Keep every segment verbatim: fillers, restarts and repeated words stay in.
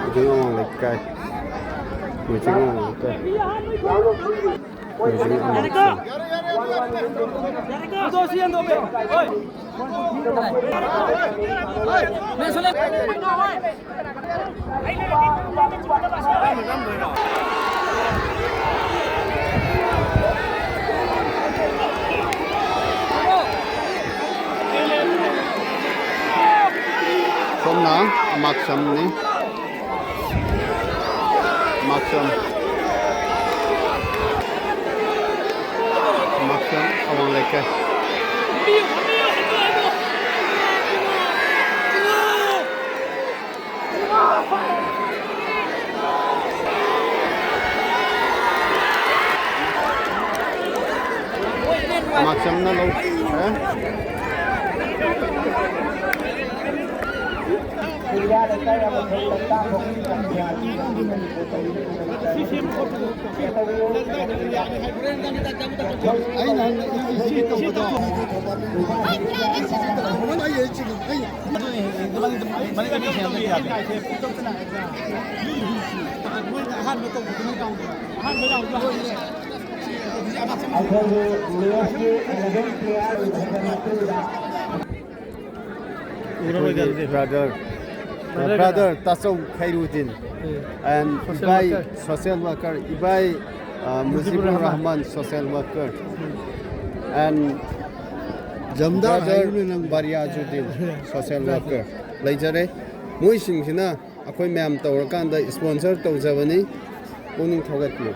ꯃꯣꯏꯖꯤꯡ ꯑꯋꯥꯡ ꯂꯩꯀꯥꯏ꯫ ꯃꯣꯏꯖꯤꯡ ꯑꯋꯥꯡ ꯂꯩꯀꯥꯏ꯫ ꯃꯣꯏꯖꯤꯡ ꯑꯋꯥꯡ ꯂꯩꯀꯥꯏ꯫ ꯁꯣꯝꯅ ꯑꯃꯥꯛꯆꯝꯅꯤ꯫ ꯑꯃꯥꯛꯆꯝ꯫ ꯑꯃꯥꯛꯆꯝ ꯑꯋꯥꯡ ꯂꯩꯀꯥꯏ꯫ ꯑꯃꯥꯛꯆꯝꯅ ꯂꯧꯈ꯭ꯔꯦ꯫ ꯑꯩꯅ ꯍꯥꯟꯅ ꯏ ꯁꯤ ꯇꯧꯕꯗꯣ꯫ ꯑꯩ ꯑꯩ ꯆꯤꯡ-, ꯑꯩ ꯑꯗꯨꯅꯦ, ꯃꯅꯤꯡꯗ, ꯃꯅꯤꯡꯗ ꯃꯤ ꯁꯦꯟꯅꯗ ꯌꯥꯗꯦ꯫ ꯑꯍꯥꯟꯕ ꯇꯧꯕꯗꯨꯅ ꯇꯧꯗ꯭ꯔꯣ? ꯑꯍꯥꯟꯕ ꯌꯥꯎꯕꯗꯣ ꯍꯥꯟꯅ ꯑꯩꯈꯣꯏꯒꯤ ꯃꯦꯠꯁꯀꯤ eleven player ꯎꯔꯔꯣꯏꯗ ꯑꯗꯨꯗꯤ꯫ ꯑꯩꯈꯣꯏꯒꯤ brother, brother ꯇꯥꯆꯧ ꯈꯩꯔꯨꯗꯤꯟ꯫ Um. And social ꯏꯕꯥꯏ worker꯫ Social worker, ꯏꯕꯥꯏ, ꯑ, ꯃꯨꯖꯤꯕꯨꯔ ꯃꯨꯖꯤꯕꯨꯔ Rahman. Rahman, social worker꯫ Um. And ꯖꯝꯗꯥꯔ brother ꯍꯥꯏꯔꯨꯅꯦ ꯅꯪ꯫ ꯕꯥꯔꯤꯌꯥꯖꯨꯗꯤꯟ, social worker꯫ ꯂꯩꯖꯔꯦ꯫ ꯃꯣꯏꯁꯤꯡꯁꯤꯅ ꯑꯩꯈꯣꯏ ꯃꯌꯥꯝ ꯇꯧꯔꯀꯥꯟꯗ sponsor ꯇꯧꯖꯕꯅꯤ꯫ ꯄꯨꯛꯅꯤꯡ ꯊꯧꯒꯠꯄꯤꯌꯨ꯫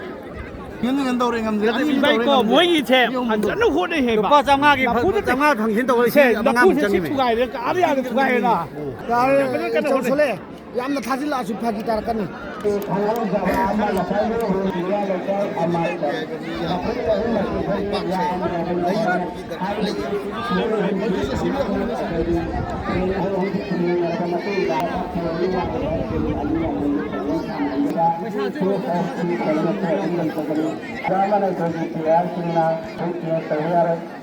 ꯉꯝ-, ꯉꯝꯗꯧꯔꯦ, ꯉꯝꯗ꯭ꯔꯦ꯫ ꯑꯗꯨ ꯑꯅꯤ ꯏꯕꯥꯏꯀꯣ, ꯇꯧꯔꯦ, ꯉꯝꯗ꯭ꯔꯦ꯫ ꯃꯣꯏꯒꯤꯁꯦ ꯑꯅꯤ ꯑꯍꯨꯝ ꯐꯖꯅ ꯍꯣꯠꯅꯩ ꯍꯥꯏꯕ꯫ ꯂꯨꯄꯥ ꯆꯥꯝꯃꯉꯥꯒꯤ ꯅꯐꯨꯗ ꯆꯥꯝꯃꯉꯥ ꯐꯪꯁꯤꯟ ꯇꯧꯔꯦ, ꯁꯤ ꯁꯦ, ꯑꯃ ꯉꯥ ꯑꯃ ꯅꯐꯨꯁꯦ ꯁꯤ ꯆꯪꯉꯤꯃꯤ꯫ ꯊꯨꯒꯥꯏꯔꯦ, ꯑꯥꯗ ꯌꯥꯝꯅ ꯊꯨꯒꯥꯏꯔꯦꯅ꯫ ꯌꯥꯔꯦ, ꯌꯥꯝ ꯀꯟꯅ ꯀꯟꯅ ꯆꯧꯁꯜꯂꯦ꯫ ꯍꯣꯠꯅꯩ꯫ ꯌꯥꯝꯅ ꯊꯥꯖꯤꯜꯂꯛꯑꯁꯨ ꯐꯥꯒꯤ ꯇꯥꯔꯛꯀꯅꯤ꯫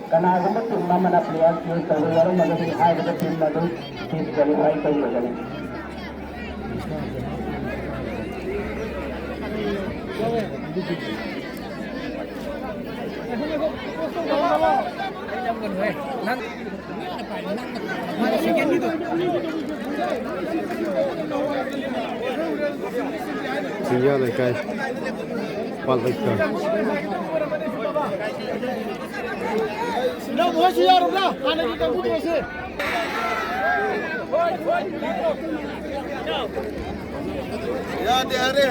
ꯀꯅꯥꯒꯨꯝꯕ team ꯑꯃꯅ player change ꯇꯧꯕ ꯌꯥꯎꯔꯝꯃꯒꯗꯤ ꯍꯥꯏꯔꯤꯕ team ꯑꯗꯨ disqualify ꯇꯧꯔꯒꯅꯤ꯫ ꯆꯤꯡꯌꯥ ꯂꯩꯀꯥꯏ, ꯄꯥꯠ ꯂꯩꯀꯥꯏ꯫ ꯏꯅꯥꯎ, ꯃꯣꯏꯁꯨ ꯌꯥꯎꯔꯕ꯭ꯔꯥ? ꯍꯥꯟꯅꯒꯤ ꯀꯥꯡꯕꯨꯗꯨꯁꯨ꯫ ꯌꯥꯗꯦ ꯍꯥꯏꯔꯦ꯫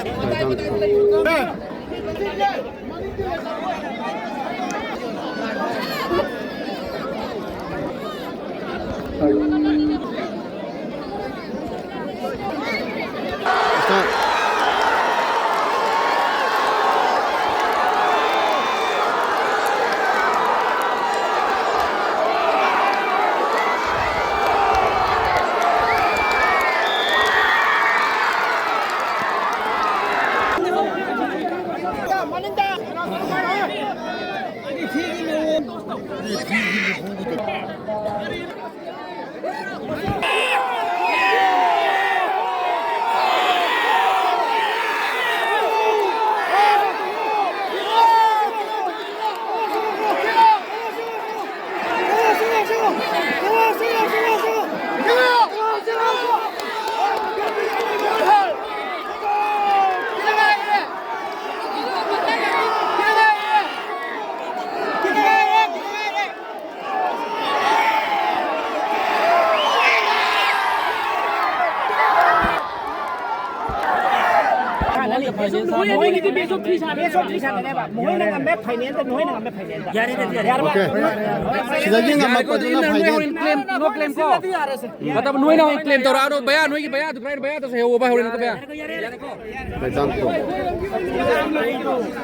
ꯃꯈꯣꯏꯒꯤꯗꯤ best of three ꯁꯥꯟꯅ-, best of three ꯁꯥꯟꯅꯅꯦꯕ꯫ ꯃꯈꯣꯏꯅ ꯉꯝꯃꯦ ꯐꯥꯏꯅꯦꯜꯗ, ꯅꯈꯣꯏꯅ ꯉꯝꯃꯦ ꯐꯥꯏꯅꯦꯜꯗ꯫ ꯌꯥꯔꯦꯗ, ꯌꯥꯔꯦ꯫ ꯌꯥꯔꯕ? ꯑꯣꯀꯦ꯫ ꯁꯤꯗꯒꯤ ꯉꯝꯃꯛꯄꯗꯨꯅ ꯅꯣꯏ ꯐꯥꯏꯅꯦꯜ꯫ ꯍꯣꯔꯦꯟ claim, no claim ꯀꯣ꯫ ꯁꯤꯗꯗꯤ ꯌꯥꯔꯦꯁꯦ꯫ ꯃꯇꯝ ꯅꯣꯏꯅ ꯍꯣꯔꯦꯟ claim ꯇꯧꯔꯛꯑꯅꯨ꯫ ꯚꯩꯌꯥ, ꯅꯣꯏꯒꯤ ꯚꯩꯌꯥꯗꯨ ꯀꯃꯥꯏꯅ ꯚꯩꯌꯥꯗꯁꯨ ꯍꯦꯛ ꯍꯧꯕ ꯍꯧꯔꯦꯅꯀꯣ ꯚꯩꯌꯥ꯫ ꯃꯦꯗꯥꯝ ꯀꯣ꯫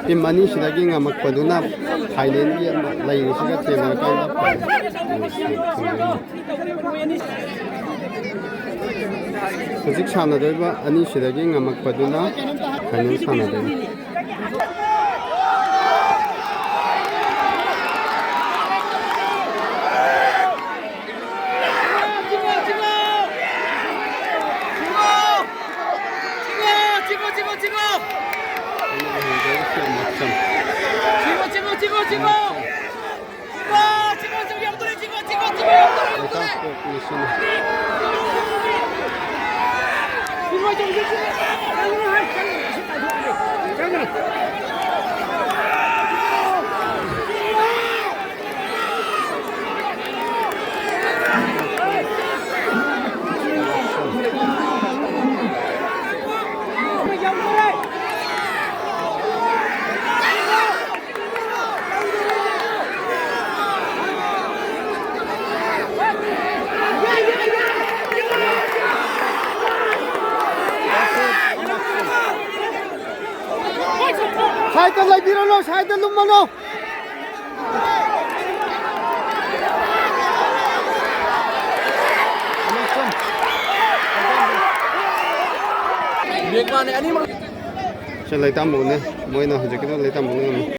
ꯇꯤꯝ ꯑꯅꯤꯁꯤꯗꯒꯤ ꯉꯝꯃꯛꯄꯗꯨꯅ ꯐꯥꯏꯅꯦꯜꯒꯤ ꯑꯃ ꯂꯩꯔꯤꯁꯤꯒ ꯊꯦꯡꯅꯔꯀꯥꯟꯗ ꯐꯥꯏꯅꯦꯜ꯫ ꯍꯧꯖꯤꯛ ꯁꯥꯟꯅꯗꯣꯏꯕ ꯑꯅꯤꯁꯤꯗꯒꯤ ꯉꯝꯃꯛꯄꯗꯨꯅ ꯐꯥꯏꯅꯦꯜ ꯁꯥꯟꯅꯗꯣꯏꯅꯤ꯫ ꯆꯤꯡꯉꯣ! ꯆꯤꯡꯉꯣ! ꯆꯤꯡꯉꯣ! ꯆꯤꯡꯉꯣ! ꯌꯥꯝ ꯇꯧꯔꯦ! ꯆꯤꯡꯉꯣ! ꯆꯤꯡꯉꯣ! ꯆꯤꯡꯉꯣ! ꯌꯥꯝ ꯇꯧꯔꯦ! ꯂꯩꯇꯥꯝꯄꯣꯛ ꯃꯤꯁꯤꯅ꯫ ꯆꯤꯡꯉꯣ! ꯆꯤꯡꯉꯣ! ꯆꯤꯡꯉꯣ! ꯁꯥꯏꯗ ꯂꯩꯕꯤꯔꯅꯨ, ꯁꯥꯏꯗ ꯂꯨꯝꯃꯅꯨ꯫ ꯁꯤ ꯂꯩꯇꯥꯝꯕꯨꯅꯦ, ꯃꯣꯏꯅ ꯍꯧꯖꯤꯛꯀꯤꯗꯣ ꯂꯩꯇꯥꯝꯕꯨꯅ ꯉꯝꯃꯤ꯫